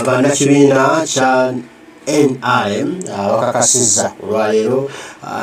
Bannakibiina kya NRM bakakasizza olwaleero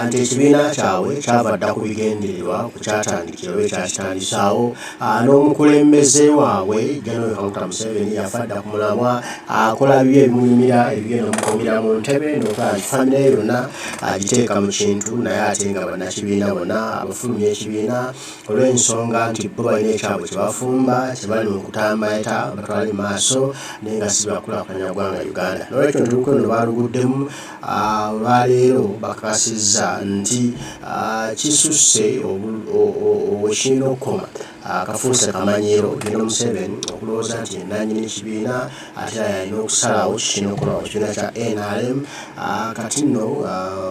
nti ekibiina kyabwe kyava dda ku bigendererwa ku kyatandikira oba ekyakitandisaawo, n'omukulembeze waabwe General Kaguta Museveni yafa dda ku mulamwa, akola bibye ebimunyumira ebigenda omukuumira mu ntebe n'okulaba nti famire ye yonna agiteeka mu kintu, naye ate nga bannakibiina bonna abafulumya ekibiina olw'ensonga nti bo balina ekyabwe kye bafumba kye bali mu kutambaita batwale mu maaso, naye nga si byakulaakulanya ggwanga Uganda. N'olwekyo nti olukwe luno baaluguddemu olwaleero, bakakasizza nti kisusse wekirina okukoma, kafuuse kamanyiiro General Museveni okulowooza nti nannyini kibiina ate era yalina okusalawo kikirina okukola mu kibiina kya NRM. Kati nno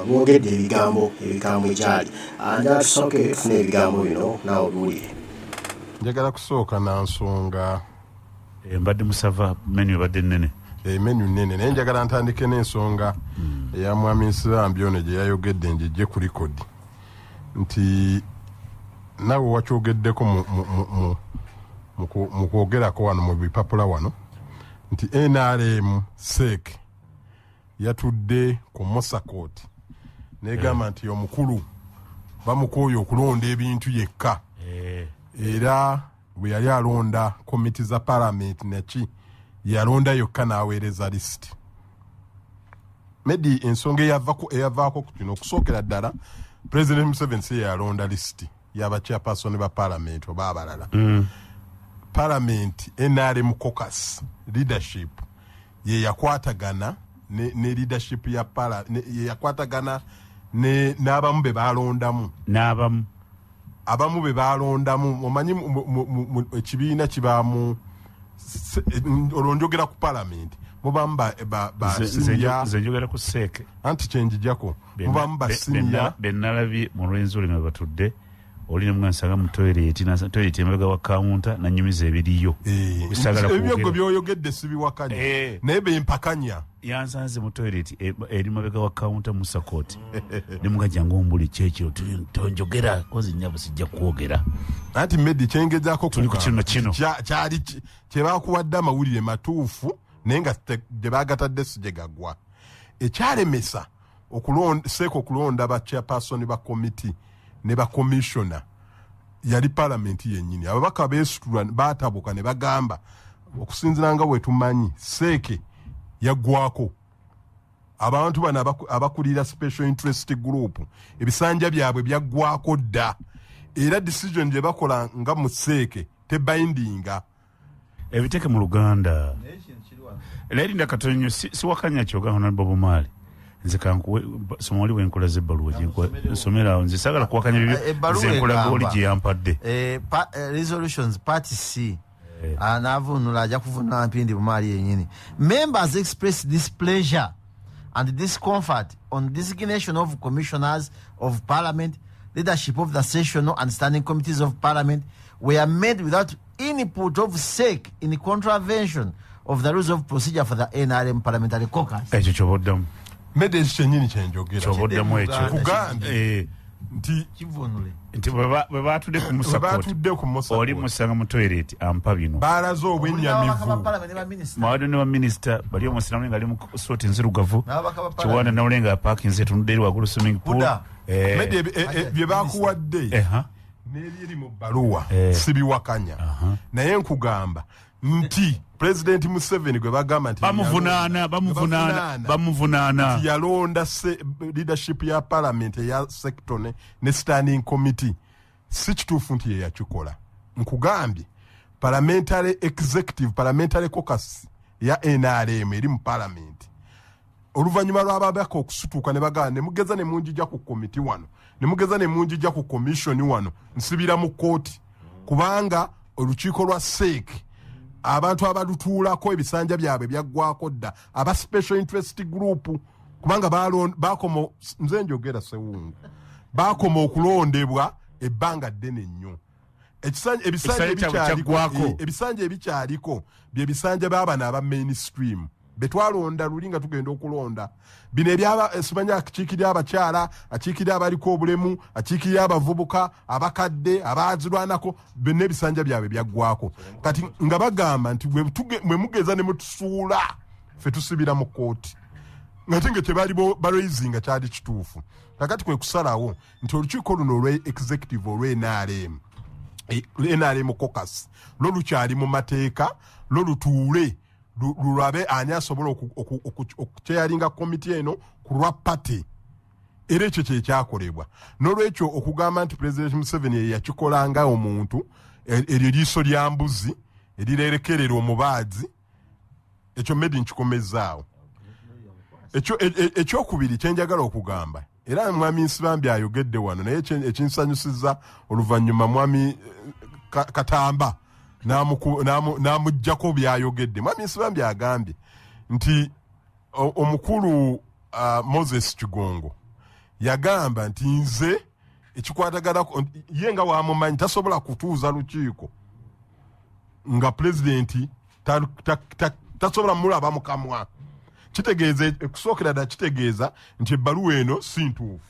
boogedde ebigambo ebikambwe gyali. Njagala tusooke tufune ebigambo bino naawe obiwulire. Njagala kusooka na nsonga. Mbadde musava, menu ebadde nnene. Menu nnene, naye njagala ntandike n'ensonga eya mwami Nsibambi ono gye yayogedde, njejje ku record nti naawe wakyogeddeko mu kwogerako wano mu bipapula wano nti NRM CEC yatudde ku Musa Court negamba nti omukulu bamukooye okulonda ebintu yekka, era bwe yali alonda komiti za palamenti naki yalonda yokka n'aweereza lisiti. Medi, ensonga eyavaako ku kino, okusookera ddala President Museveni si yalonda lisiti y'aba chairperson ba palamenti oba abalala. Palamenti NRM caucus leadership ye yakwatagana ne leadership ya pala ye yakwatagana ne n'abamu be balondamu. N'abamu. Abamu be balondamu. Omanyi ekibiina kibaamu, olwo njogera ku palamenti, mubamu ba senior. Nze njogera ku CEC. Anti kyenjijjako, mubamu ba senior. Benalabye mu Lwenzori nga batudde, oli nemwansanga mu toilet, toilet emabega wa counter, nanyumiza ebiriyo. Ebyo gwe byoyogedde sibiwakanya, naye bempakanya. Yansanze mu toilet eri mabega wa counter mu sakoti, nemuga jangu ombuli kyekiro tonjogera kozi nyabo sijja kwogera. Anti Medi, kyengezaako Tuli ku kino kino. Kyali kyebakuwadde amawulire matuufu, naye nga gye bagatadde si gye gagwa. Ekyalemesa CEC okulonda ba chairperson ba committee ne ba commissioner yali palamenti yennyini. Ababaka beesitula, baatabuka ne bagamba okusinziira nga bwe tumanyi CEC yaggwako, abantu bano abakulira special interest group ebisanja byabwe byaggwako dda, era decision gye bakola nga mu CEC tebindinga. Ebiteeke mu Luganda. Naye katono nnyo, siwakanya kyoga Honorable Bumaali. Nze kankuwe soma oli wenkulaza ebbaluwa nsomera awo. Nze saagala kuwakanya bibyo. Ebbaluwa nze nkulaga oli egamba. Gye yampadde. Resolutions part C. Ah, n'avunula, ajja kuvunula Mpindi Bumaali yennyini. Members express displeasure and discomfort on designation of commissioners of parliament, leadership of the sessional and standing committees of parliament were made without input of CEC in contravention of the rules of procedure for the NRM parliamentary caucus. Ekyo kyoba oddamu. Medi, ekyo kyennyini kyenjogera. Kyoba oddamu ekyo. Nkugambye nti Kivunule. Nti bwe batudde ku bwe Musa Court, batudde ku Musa oli Court, musanga mu toilet ampa bino. Balaze obwennyamivu. Mawade ne baminisita bali, omusiramu nga ali mu suuti nzirugavu. N'ababaka ba Kiwanda parliament. nawule nga apakinze etunudde eri waggulu swimming pool. Kuda. Medi, bye bakuwadde n'ebiri mu bbaluwa sibiwakanya, naye nkugamba nti Pulezidenti Museveni gwe bagamba nti Bamuvunaana, bamuvunaana. Bamuvunaana. Bamuvunaana. Nti yalonda leadership ya parliament eya sector ne standing committee, si kituufu nti ye yakikola. Nkugambye parliamentary executive, parliamentary caucus ya NRM eri mu parliament, oluvannyuma lw'ababaka okusituuka ne bagamba ne mugeza ne munjija ku komiti wano, ne mugeza ne munjija ku commission wano, nsibira mu kooti, kubanga olukiiko lwa CEC abantu abalutuulako ebisanja byabwe byaggwako dda, aba special interest group, kubanga bakoma, nze njogera Sewungu, bakoma okulondebwa ebbanga ddene nnyo. Ebisanja Ekisanja kyabwe ebikyaliko kyaggwako. Ebisanja ebikyaliko bye bisanja by'abano aba mainstream. Betwalonda luli nga tugenda okulonda bino ebyaba simanya akiikirira abakyala, akiikirira abaliko obulemu, akiikirira abavubuka, abakadde, abaazirwanako, byonna ebisanja byabwe byaggwako. Kati nga bagamba nti bwe mugeza ne mutusuula ffe tusibira mu kkooti, ngate nga kyebaali baraisinga kyali kituufu. Kakati kwe kusalawo nti olukiiko luno olwa executive olwa NRM, NRM caucus, lwo lukyali mu mateeka, lwo lutuule lulabe ani asobola okuchairinga komiti eno ku lwa party. Era ekyo kyekyakolebwa. N'olwekyo okugamba nti President Museveni ye yakikola nga omuntu, eryo liiso lya mbuzi erirerekerera omubaazi, ekyo medi nkikomezaawo. Ekyokubiri kyenjagala okugamba, era mwami Nsibambi ayogedde wano, naye ekinsanyusiza oluvannyuma mwami Katamba n'amuggyako byayogedde. Mwami Nsibambi agambye nti omukulu Moses Kigongo yagamba nti nze ekikwatagana ye nga wamumanyi tasobola kutuuza lukiiko nga pulezidenti tasobola mulaba mu kamwa. Kitegeeza, okusookera ddala kitegeeza nti ebbaluwa eno si ntuufu,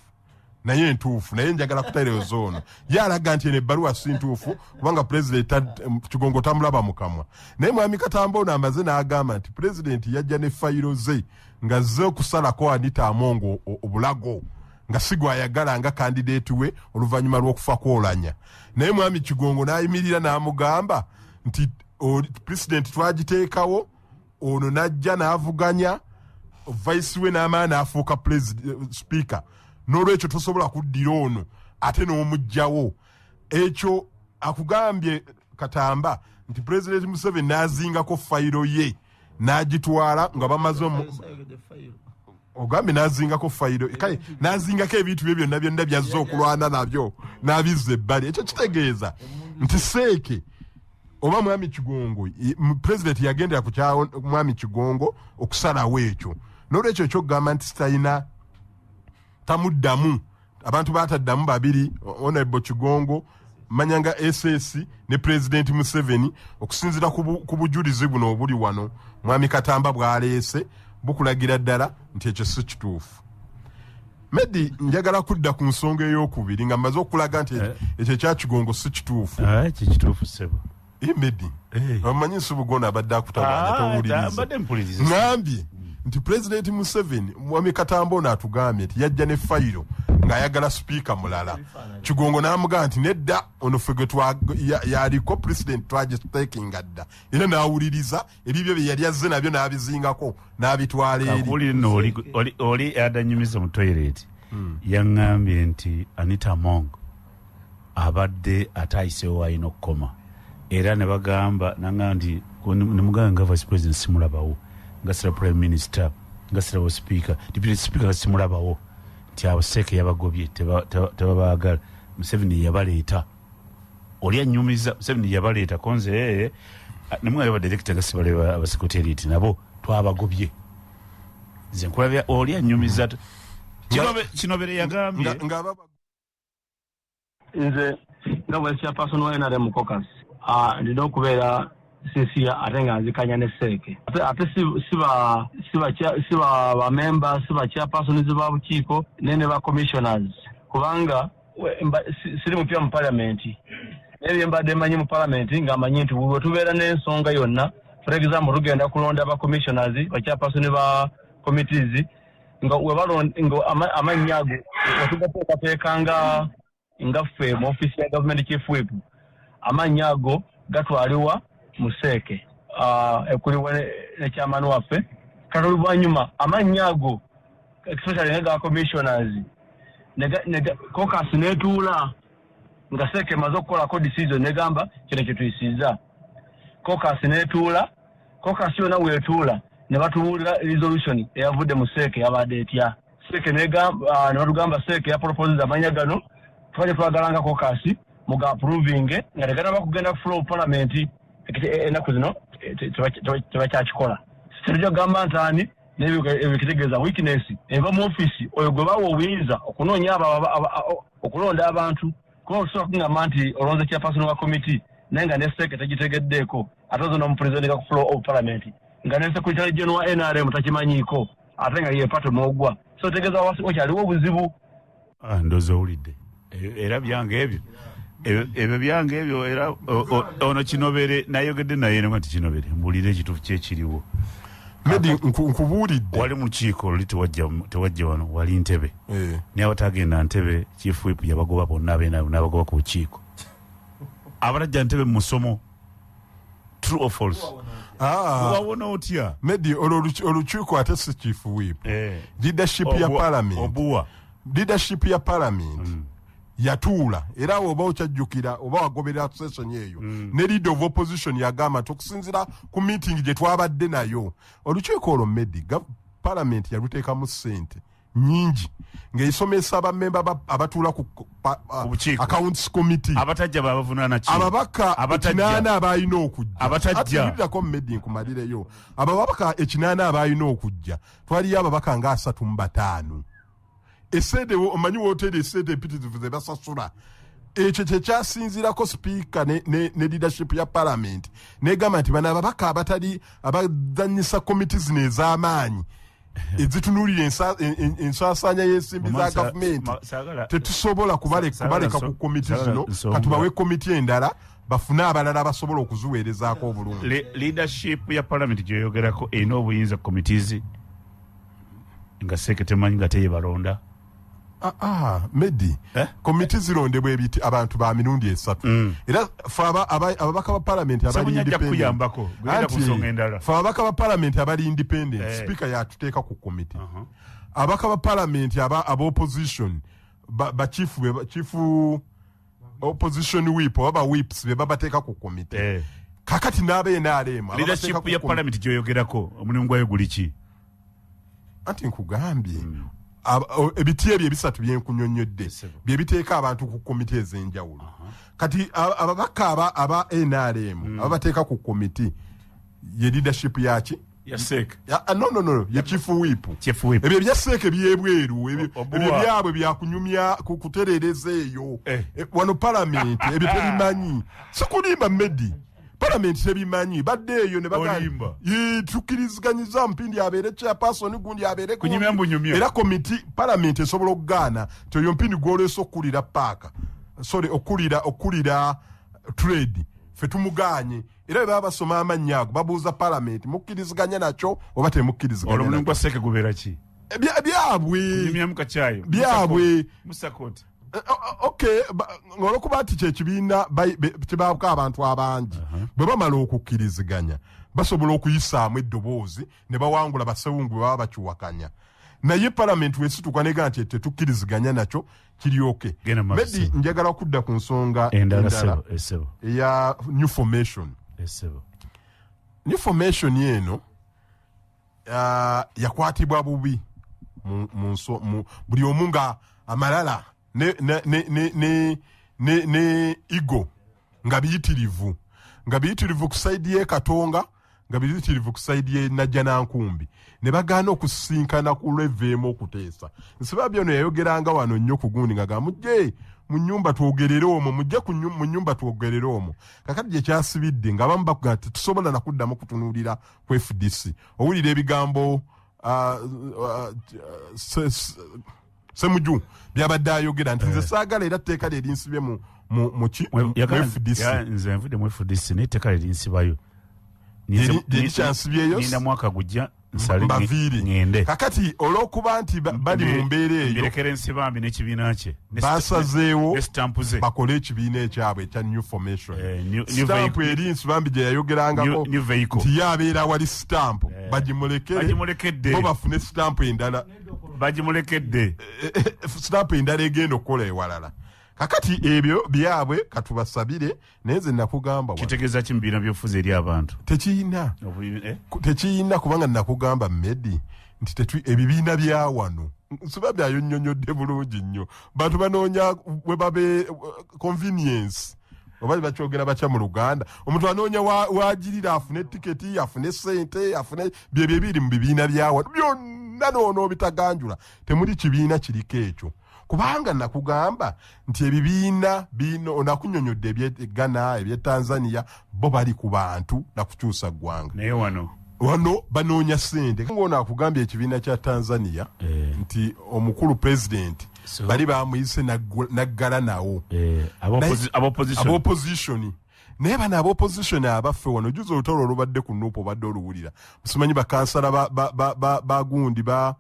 naye ntuufu, naye njagala kutereeza ono. Ye alaga nti eno ebbaluwa si ntuufu kubanga pulezidenti Kigongo tamulaba mu kamwa. Naye mwami Katamba ono amaze n'agamba nti pulezidenti yajja ne fayiro ze nga zze okusalako Anita Among obulago nga si gw'ayagala nga kandideeti we oluvannyuma lw'okufa kw'Olanya. Naye mwami Kigongo n'ayimirira n'amugamba nti pulezidenti twagiteekawo, ono n'ajja n'avuganya vice we n'amala n'afuuka speaker, n'olwekyo tosobola kuddira ono ate n'omuggyawo. Ekyo akugambye Katamba nti President Museveni n'azingako fayiro ye n'agitwala nga bamaze ogambye n'azingako fayiro, kale n'azingako ebintu bye byonna byonna byazze okulwana nabyo n'abizza ebbali. Ekyo kitegeeza nti seeke oba mwami Kigongo, President yagendera ku kya mwami Kigongo okusalawo ekyo. N'olwekyo ekyokugamba nti sitalina tamuddamu, abantu bataddamu babiri, Honorable Kigongo manyanga SS ne President Museveni, okusinziira ku bujulizi buno obuli wano mwami Katamba bw'aleese bukulagira ddala nti ekyo si kituufu. Medi, njagala kudda ku nsonga ey'okubiri nga mmaze okulaga nti ekyo ekya Kigongo si kituufu. Ekyo kituufu ssebo. Medi, omanyi Nsubuga ono abadde akutawaanya, towuliriza. Mbadde mpuliriza. Ŋŋambye nti President Museveni, mwami Katamba ono atugambye nti yajja ne fayiro ng'ayagala sipiika mulala, Kigongo n'amugamba nti nedda, ono ffe gwe yaliko president twagiteekinga dda, era n'awuliriza ebibyo bye yali azze nabyo n'abizingako n'abitwala eri. Kakuwulire nno, oli adanyumiza mu toilet yaŋŋambye nti Anita Among abadde ate ayiseewo alina okukoma, era ne bagamba naŋŋamba nti nemugamba nga vice president simulabawo, nga sira prime minister, nga sirawo speaker, deputy speaker nga simulabawo, nti abo seeke yabagobye, tebabaagala, Museveni yabaleeta. Oli anyumiza Museveni yabaleeta konze nemugamba ba director nga sibaleba abasekretariat nabo twabagobye. Nze nkulabya oli anyumiza Kinobere yagambye nga Nze nga bwe chairperson wa NRM caucus, ndina okubeera sincere ate nga nzikanya ne seeke, ate siba bamemba, siba chairpersons ba bukiiko naye ne ba commissioners, kubanga siri mupya mu parliament. Naye bye mbadde mmanyi mu parliament nga mmanyi nti bwe tubeera n'ensonga yonna, for example tugenda kulonda ba commissioners, ba chairperson ba committees, nga nga amannya ago wetugateekateeka nga ffe mu office ya government chief whip, amannya ago gatwalibwa mu seeke ekuliwa ne chairman waffe. Kati oluvannyuma amannya ago, especially nga ga commissioners, caucus netuula nga seeke emaze okukolako decision negamba kino kyetuyisizza. Caucus netuula, caucus yonna weetuula ne batubuulira resolution eyavudde mu seeke yabadde etya. Seeke ne batugamba seeke yaproposes amanya gano, tubadde twagala nga caucus muga approving nga teganaba kugenda ku floor of parliament. Ennaku zino tebakyakikola. Tetujja kugamba nti ani, naye kitegeeza weakness eva mu office oyo gwe bawa obuyinza okunoonya abo okulonda abantu, kuba osobola kugamba nti olonze chairperson wa committee naye nga ne seeke tegitegeddeeko, ate ozo n'omupresentinga ku floor of parliament. Nga ne secretary general wa NRM takimanyiiko, ate nga ye party mwogwa. So tegeeza wakyaliwo obuzibu. Ndowooza owulidde. Era byange ebyo, ebyo byange ebyo. Era ono Kinobere nayogedde naye nga nti Kinobere, mbuulire ekituufu kyekiriwo. Medi, nkubuulidde. Wali mu lukiiko luli, tewajja wano, wali Ntebe. Naye abatagenda Ntebe, chief whip yabagoba bonna abeena n'abagoba ku bukiiko, abatajja Ntebe mu musomo. True or false? Wawona otya? Medi, olwo olukiiko ate si chief whip. Leadership ya parliament. Obuwa. Leadership ya parliament yatuula, era oba okyajjukira oba wagoberera session eyo, ne leader of opposition yagamba nti okusinziira ku meeting gye twabadde nayo, olukiiko olwo, Medi, parliament yaluteekamu ssente nyingi ng'esomesa abamemba abatuula ku Ku bukiiko. accounts committee. Abatajja babavunaana ki? Ababaka Abatajja. 8 abalina okujja. Abatajja. Atuwulirako, Medi, nkumalireyo. Ababaka 8 abalina okujja, twaliyo ababaka nga 35. Esente omanyi woteeri esente empitirivu ze basasula. Ekyo kyekyasinzirako sipiika ne leadership ya parliament negamba nti bano ababaka abatali abazanyisa komiti zino ez'amaanyi ezitunuulira ensaasaanya y'ensimbi za gavumenti, tetusobola kubaleka ku komiti zino. Katubawe komiti endala, bafune abalala basobola okuziweerezaako obulungi. Leadership ya parliament gyoyogerako erina obuyinza ku committees nga CEC temanyi, nga teyebalonda? Ah, Medi. Eh? Komiti zirondebwa ebiti abantu ba mirundi esatu. Era fe ababaka ba parliament abali Ssebunya ajja independent. kukuyambako. Genda ku Anti, nsonga endala. fe ababaka ba parliament abali independent, speaker yatuteeka ku komiti. Ababaka ba parliament aba opposition, ba chief chief opposition whip oba ba whips be babateeka ku komiti. Kakati n'aba NRM ababateeka Leadership ku ya komiti. parliament gyoyogerako, omulimu gwayo guli ki? Anti nkugambye, ebiti ebyo ebisatu byenkunyonnyodde bye biteeka abantu ku komiti ez'enjawulo. Kati ababaka aba NRM ababateeka ku komiti ye leadership yaki? Ya CEC. No, no, no, ye chief whip. Chief whip. Ebyo ebya CEC byebweru ebyo. Obuwa. Ebyo byabwe byakunyumya kutereereza eyo. Wano palamenti ebyo tebimanyi. Sikulimba, Medi, palamenti tebimanyi. Badde eyo ne bagamba, Olimba. "Yee, tukkiriziganyiza Mpindi abeere chairperson, gundi abeere gundi." Kunyumya mbunyumya. Era komiti, palamenti esobola okugaana nti oyo Mpindi gw'oleese okukulira paaka, sorry, okulira trade, fe tumugaanye. Era bwe baba basoma amannya ago, babuuza palamenti, mukkiriziganya nakyo oba temukkiriziganya Olwo omulimu nakyo? gwa CEC gubeera ki? Byabwe. Kunyumyamu kakyayo. Byabwe. Musakoti. Okay, olwokuba nti kyekibiina kibaako abantu abangi, bwe bamala okukkiriziganya basobola okuyisaamu eddoboozi ne bawangula basewungu bwe baba bakiwakanya. Naye palamenti wesituka nega nti tetukkiriziganya nakyo, kiryoke. Genda mu maaso, Medi, ssebo. njagala kudda ku nsonga endala. Endala. Ssebo, essebo. Eya new formation. Essebo. New formation eno yakwatibwa bubi mu buli omu nga amalala ne ego nga biyitirivu ku side y'e Katonga, nga biyitirivu ku side y'e Najjanankumbi, ne bagaana okusisinkana ku lweveemu okuteesa. Nsiba byano yayogeranga wano nnyo ku gundi nga ga mujje mu nyumba twogerere omwo, mujje mu nyumba twogerere omwo. Kakati gye kyasibidde nga abamu bakugaa tetusobola nakuddamu kutunuulira ku FDC. Owulira ebigambo Semuju byabadde ayogera nti nze saagala era tteeka lye linsibye mu FDC. Nze nvudde mu FDC naye etteeka lyerinsibayo. Lye likyansibyeyo. Ninda mwaka gujja nsale mbaviire. ŋŋende. Kakati olw'okuba nti bali mu mbeera eyo, mbirekere Nsibambi n'ekibiina kye basazeewo ne sitampu ze. bakole ekibiina ekyabwe ekya new formation. New Sitampu vehicle. eri Nsibambi gye yayogerangako New vehicle. nti ye abeera wali, sitampu bagimulekere. Bagimulekedde. Bo bafune sitampu endala. Bagimulekedde. Sitampu endala egenda okukola ewalala. Kakati ebyo byabwe, katubasabire. Naye nze nakugamba wano, Kitegeeza ki mu bibiina byobufuzi eri abantu? Tekiyina. Tekiyina, kubanga nakugamba, Medi, nti ebibiina bya wano, nsiba byayonnyonnyodde bulungi nnyo, bantu banoonya we babe convenience, oba bakyogera batya mu Luganda, omuntu anoonya wagirira afune tiketi, afune sente, afune byebyo ebiri mu bibiina bya wano byonna. Noonoobitaganjula, temuli kibiina kiriko ekyo, kubanga nakugamba nti ebibiina bino nakunyonyodde ebye Ghana, ebye Tanzania, bo bali ku bantu nakukyusa ggwanga. Naye wano Wano banoonya ssente. Ngono akugambye ekibiina kya Tanzania nti omukulu president bali bamuyise naggala nawo. Abopposition. Naye bano abopposition abaffe wano, juzi olutalo olubadde ku NUP obadde oluwulira, simanyi bakansala bagundi ba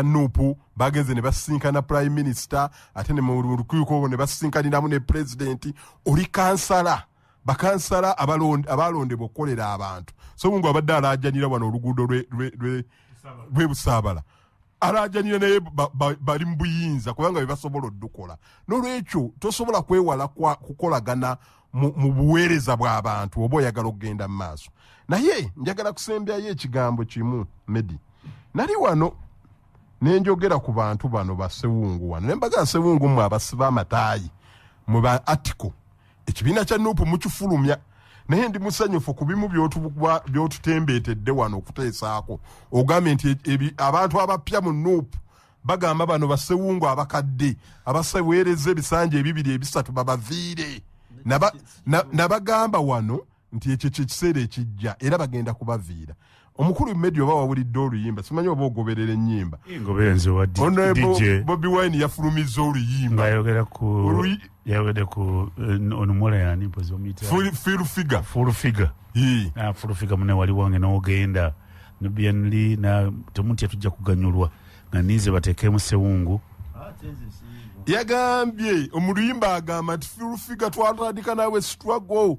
NUP bagenze ne basinkana prime minister, ate ne mu lukiiko ne basinkaniramu ne president. Oli kansala, bakansala abalondebwa okukolera abantu. So Mungu abadde alajanira wano oluguudo lwe Busaabala, alajanira naye bali mu buyinza kubanga bebasobola oddukola. N'olwekyo tosobola kwewala kukolagana mu buweereza bw'abantu oba oyagala okugenda mu maaso. Naye njagala kusembyayo ekigambo kimu. Medi, nali wano nenjogera ku bantu bano ba Ssewungu wano, ne mbagamba, Ssewungu, mmwe abasiba amataayi mwe ba article, ekibiina kya NUP mukifulumya, naye ndi musanyufu ku bimu by'otutembeetedde wano okuteesaako. Ogambye nti abantu abapya mu NUP bagamba bano Bassewungu abakadde abaseweereza ebisanja ebibiri ebisatu babaviire. Nabagamba wano nti ekyo kyekiseera ekijja era bagenda kubaviira. Omukulu Media, oba wawulidde oluyimba, simanyi oba ogoberera ennyimba. Bobi Wine yafulumizza oluyimba. Yayogedde ku ono muwala yani mpozi bamuyita Full Figure. Full Figure. Full Figure mune wali wange n'ogenda Nubian Li na temutya, tujja kuganyulwa nga ninze bateekemu Ssewungu. Yagambye omuluyimba, agamba nti Full Figure, twatandika naawe struggle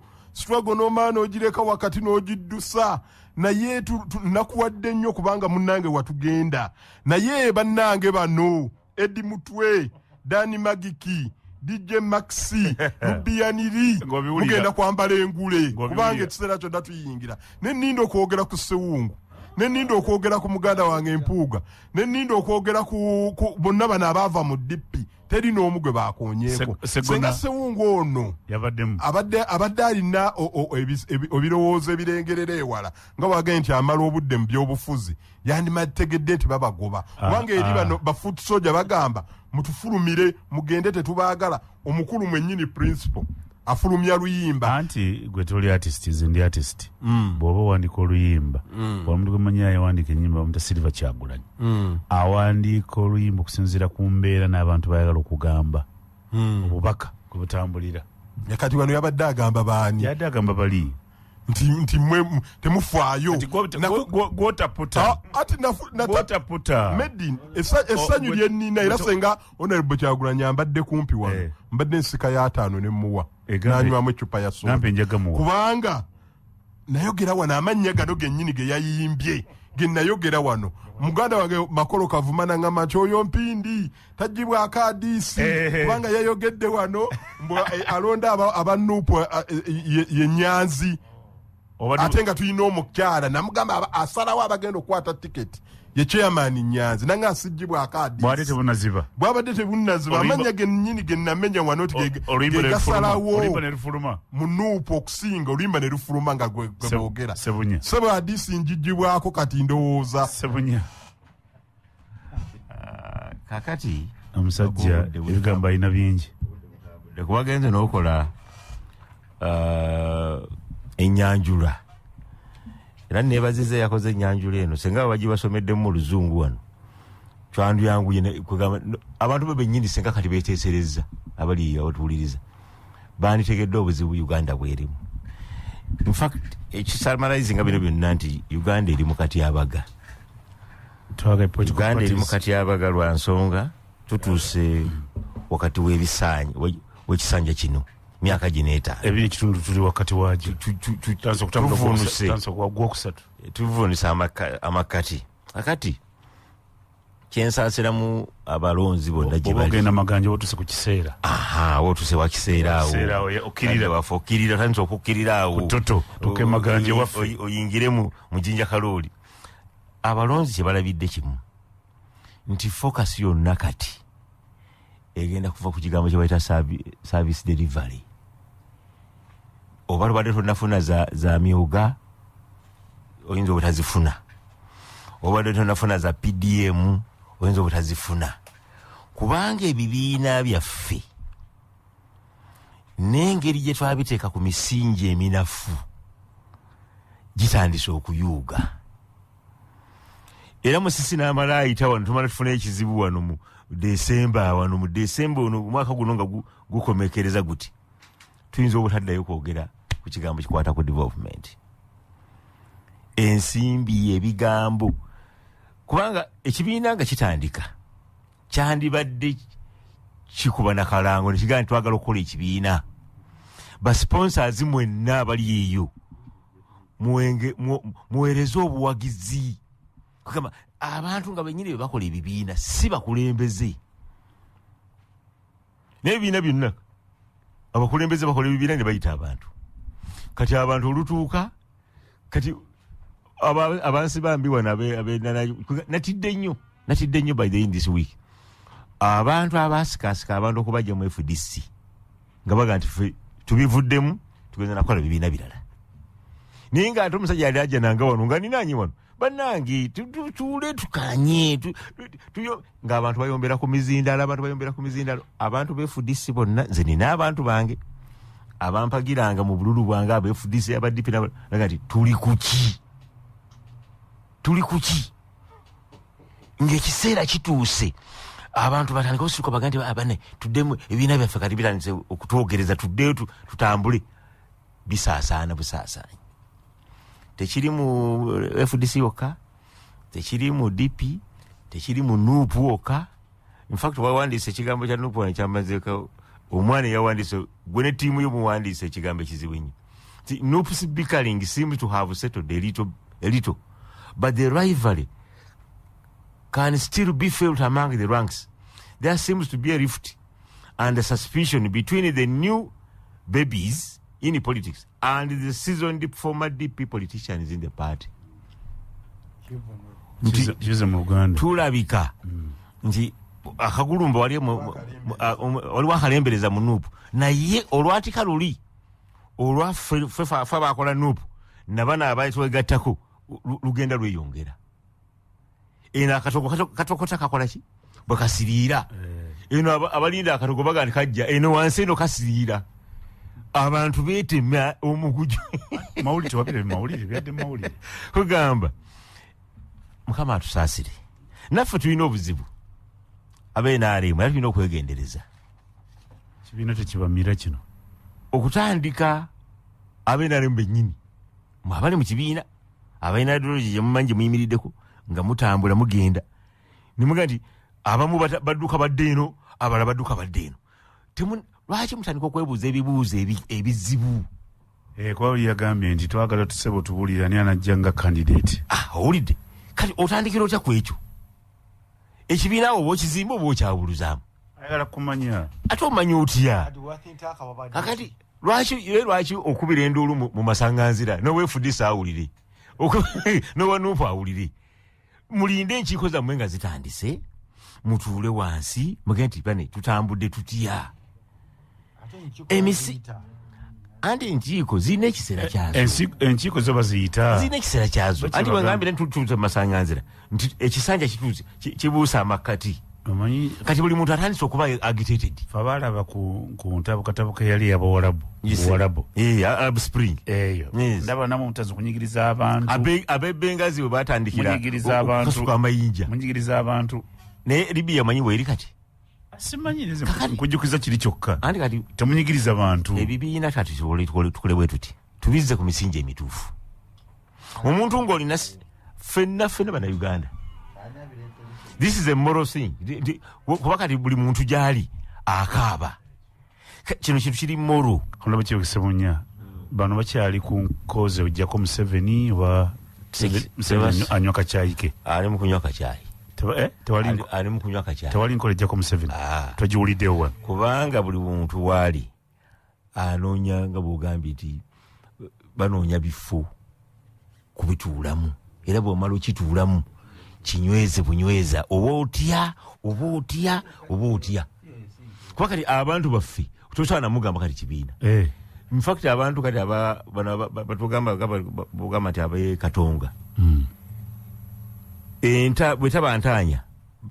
n'omaana ogireka wakati n'ogiddusa, naye nakuwadde nnyo kubanga munnange watugenda. Naye bannange bano Eddie Mutwe, Dani Magiki, DJ Maxi, Nubian Li, mugenda kwambala engule kubanga ekiseera kyonna tuyingira. Neninda okwogera ku Ssewungu, neninda okwogera ku muganda wange Empuuga, neninda okwogera ku bonna bano abaava mu DP, teri n'omu gwe bakonyeeko. Senga Ssewungu ono abadde alina ebirowoozo ebirengerera ewala, nga wagambye nti amala obudde mu byobufuzi, yandimategedde nti babagoba, kubanga eri bano ba foot soldier bagamba mutufulumire mugende tetubaagala. Omukulu mwennyini principal afulumya luyimba. Anti gwe toli artist, nze ndi artist. Bw'oba owandiika oluyimba, omuntu gwemanyi awandiika ennyimba bamuta Silver Kyagulanyi, awandiika oluyimba okusinziira ku mbeera n'abantu bayagala okugamba, obubaka kwe butambulira. Kati wano yabadde agamba baani? Yadde agamba bali nti mwe temufaayo. Gwotaputa. Ati Medin, essanyu lyennina era senga Honorable Kyagulanyi ambadde kumpi wano, mbadde ensika y'ataano ne muwa nanywamu eccupa ya soda, kubanga nayogera wano amannya gano gennyini ge yayimbye ge nayogera wano. Muganda wange Makolo Kavuma nangamba nti oyo Mpindi tagibwako adiisi, kubanga yayogedde wano alonda aba NUP ye Nyanzi, ate nga tulina omukyala. Namugamba asalawo abagenda okukwata tiketi ye chairman Nyanzi, nange asijjibwako adiisi. Bwabadde tebunaziba. Amannya gennyini ge namenya wano ti gegasalawo mu NUP okusinga, oluyimba ne lufuluma nga gwe boogera. Sebo, adiisi njijjibwako kati ndowooza. Kakati omusajja ebigambo alina bingi. Kubagenze n'okola enyanjula, era nebaziza yakoze enyanjula eno. Senga bagibasomeddemu mu Luzungu wano twanduyanguye. Abantu be bennyini senga kati beteesereza abali abatuwuliriza banditegedde obuzibu Uganda bwerimu. Infact, ekisummarizinga bino byonna nti Uganda eri mu katyabaga. Uganda eri mu katyabaga lwa nsonga tutuuse wakati w'ebisanja w'ekisanja kino, myaka gino 5. 2.5 tuli wakati wagyo. Tuvunuse amakati. Akati kyensaasiramu abalonzi bonna gye bali. Ogenda Maganja, otuse ku kiseera. Aha, otuse wa kiseera awo. Okkirira. Waffe okkirira, otandise okukkirira awo. Toto tuke Maganja waffe. Oyingire mu Jinja Kalooli. Abalonzi kye balabidde kimu nti focus yonna kati egenda kuva ku kigambo kye bayita service delivery. Oba lubadde tonnafuna za myoga, oyinza obutazifuna. Obadde tonnafuna za PDM, oyinza obutazifuna, kubanga ebibiina byaffe n'engeri gye twabiteeka ku misingi eminafu gitandise okuyuuga. Era Musisi n'amala ayita wano, tumala tufuna ekizibu wano mu Desemba, wano mu Desemba ono omwaka guno nga gukomekereza guti, tuyinza obutaddayo kwogera ku kigambo kikwata ku development, ensimbi, ebigambo, kubanga ekibiina nga kitandika kyandibadde kikuba nakalango nekigaa nti twagala okukola ekibiina, basponsors mwenna abali eyo muweereze obuwagizi. Kugamba abantu nga benyini bebakola ebibiina, si bakulembeze. Naye ebibiina byonna abakulembeze bakola ebibiina ne bayita abantu. Kati abantu olutuuka kati abansi bambi wano natidde nnyo, natidde nnyo. By the end this week abantu abasikasika abantu okubajja mu FDC nga baga nti ffe tubivuddemu, tugenda nakukola bibiina birala. Naye nga ate omusajja yali ajja nanga wano nga ninanyi wano, bannange tuule tukanye ng'abantu bayombera ku mizindalo, abantu bayombera ku mizindalo, abantu ba FDC bonna. Nze nina abantu bange abampagiranga mu bululu bwange, aba FDC, aba DP, naga nti tuli kuki, tuli kuki? Ng'ekiseera kituuse abantu batandika osituka baga nti abane tuddemu ebibiina byaffe, kati bitandise okutwogereza, tuddeyo tutambule. Bisaasaana busaasaanyi, tekiri mu FDC yokka, tekiri mu DP, tekiri mu NUP wokka. Infact wawandiise ekigambo kya NUP wano kyamazeeko omwana eyawandiise, gwe ne ttiimu yo muwandiise ekigambo ekizibu ennyo nti NUP's bickering seems to have settled a little, but the rivalry can still be felt among the ranks. There seems to be a rift and a suspicion between the new babies in politics and the seasoned former DP politicians in the party. Nti Kize mu Luganda. Tulabika nti akagulumba wali waliwo akalembereza mu NUP, naye olwatika luli olwa ffe abakola NUP nabano abatwegattako lugenda lweyongera. Eno akatogo katokota kakola ki bwe kasiriira eno, abalinda akatogo baga nti kajja eno wansi, eno kasiriira, abantu beetema omugujo. Mawulire tewabire, mawulire byadde mawulire. Kugamba Mukama atusaasire, naffe tulina obuzibu abeNRM, era tulina okwegendereza. Kibiina tekibamira kino. Okutandika abeNRM bennyini, mwe abali mu kibiina, abalina ideology gyemumanyi gyemuyimiriddeko, nga mutambula mugenda nimuga nti abamu badduka badde eno, abalala badduka badde eno. Lwaki mutandika okwebuuza ebibuuzo ebizibu? Eh, kuba oli yagambye nti twagala tusebo tubuulire ani anajja nga candidate. Ah, owulidde? Kati otandikira otya ku ekyo? Ekibiina awo oba okizimba oba okyawuluzaamu? Ayagala kumanya. Ate omanyi otya? Kakati lwaki ye lwaki okubira enduulu mu masaŋŋanzira n'owefudisa awulire, n'owa NUP awulire? Mulinde enkiiko zammwe nga zitandise, mutuule wansi mugende nti bane tutambudde tutya. Anti enkiiko zirina ekiseera kyazo. Enkiiko zo baziyita. Zirina ekiseera kyazo. Baki anti bagamba. Bwengambire nti tutuuse mu masaŋŋanzira nti ekisanja kituuse kibuusa amakkati. Omanyi. Kati buli muntu atandise okuba agitated. Fe abaalaba ku ntabukatabuka eyali abawalabu, buwalabu. Eh, Arab Spring. Eyo. Yes. Ndaba namwe mutazi kunyigiriza abantu. Abebengazi bwe batandikira Munyigiriza abantu. okukasuka amayinja. Munyigiriza abantu. Naye Libya manyi bweri kati. Simanyi nze, nkujjukiza kiri kyokka. Anti kati temunyigiriza bantu. Ebibiina kati tukole bwe tuti, tubizze ku misingi emituufu. Omuntu ng'olina ffenna ffenna Bannayuganda, this is a moral thing. Kuba kati buli muntu gy'ali akaaba. Kino kintu kiri moral. Olaba kiyogesebunya bano bakyali ku nkoze ojjako Museveni oba Museveni anywa kacyayi ke. Ali mu kunywa kacyayi. Tewali Ali mu kunywa kacyayi. Tewali nkola ejjako Museveni. Ah. Togiwuliddewo wano. Kubanga buli muntu waali anoonya, nga bwogambye nti banoonya bifo kubituulamu, era bwomala okituulamu kinyweze bunyweza, oba otya oba otya oba otya, kuba kati abantu baffe tosobola namugamba kati kibiina. Infact abantu kati bano batugamba bugamba nti abe Katonga enta bwetaba ntaanya,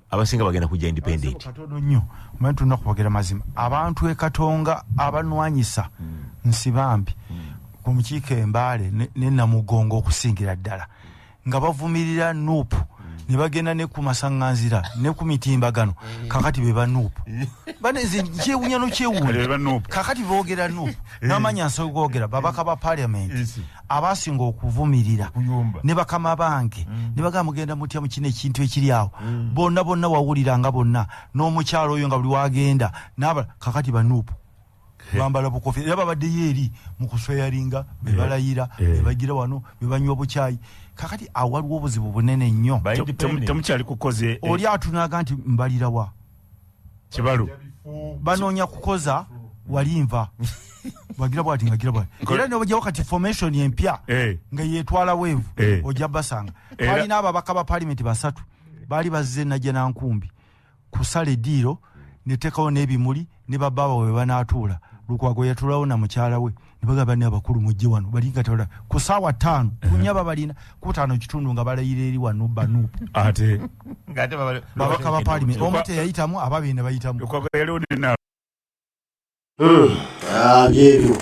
abasinga bagenda kujja independent. Katono nnyo, omanyi tulina kwogera mazima. Abantu e Katonga abanwanyisa Nsibambi ku mukiiko Embaale ne Namugongo okusingira ddala nga bavumirira NUP. Ne bagenda ne ku masaŋŋanzira ne ku mitimbagano. Kakati be ba NUP. Bane nze nkyewuunya nokyewuunya. Kakati boogera NUP n'amanya nsobola kwogera babaka ba parliament abasinga okuvumirira ne bakama bange ne bagamba mugenda mutya mu kino ekintu ekiri awo. Bonna bonna wawuliranga bonna n'omukyalo oyo nga buli wagenda n'abala. Kakati ba NUP bambala bukofi era babaddeyo eri mu kusweyaringa, be balayira, be bagira wano, be banywa bukyayi. Kakati awo waliwo obuzibu bunene nnyo. Temukyali kukoze. Oli atunaga nti mbalirawa kibalu banoonya kukoza wali nva bagira bwati ngagira bwati era nobajjawo kati formation empya nga yetwala weevu ojja basanga. Twalina ababaka ba palimenti basatu baali bazze Najja Nankumbi kusala eddiiro neteekawo n'ebimuli ne babbaaba we banaatuula. Lukwago yatulawo na mukyala we ne bagamba ne abakulu mujje wano balinga tewala ku ssaawa 5 kunyaba balina ku 5:15 nga balayira eri wano banupu ate ng'ate babaka ba palimenti omu teyayitamu ababiri ne bayitamu. Lukwago yaliwo nina Byebyo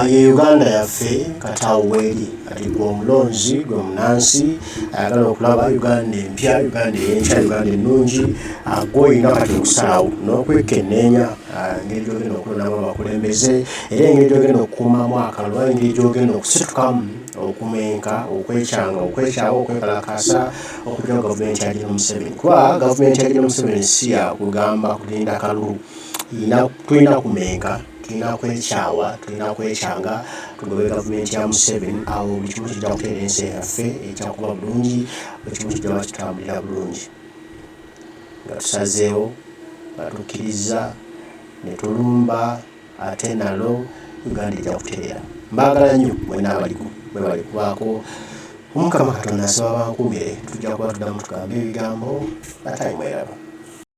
ye Uganda yaffe katawo weeri. Kati gwe omulonzi, gwe munansi ayagala okulaba Uganda empya, Uganda ey'enkya, Uganda ennungi, gwe olina kati okusalawo n'okwekenneenya engeri gy'ogenda okulondamu abakulembeze, era engeri gy'ogenda okukuumamu akalulu, engeri gy'ogenda okusitukamu okumenka, okwekyanga, okwekyawa, okwekalakasa okujja gavumenti ya General Museveni. Kuba gavumenti ya General Museveni si ya kugamba kulinda kalulu. Tulina kumenka, tulina kwekyawa, tulina kwekyanga tugobe gavumenti ya Museveni. Awo buli kimu kijja kuteera, ensi yaffe ejja kuba bulungi, buli kimu kijja kuba kitambulira bulungi nga tusazeewo, nga tukkiriza ne tulumba ate nalo Uganda ejja kutereera. Mbaagala nnyo mwenna abaliko, mwebale kubaako. Omukama Katonda nsaba bankuumire, tujja kuba tuddamu tugambe ebigambo batayi mweraba.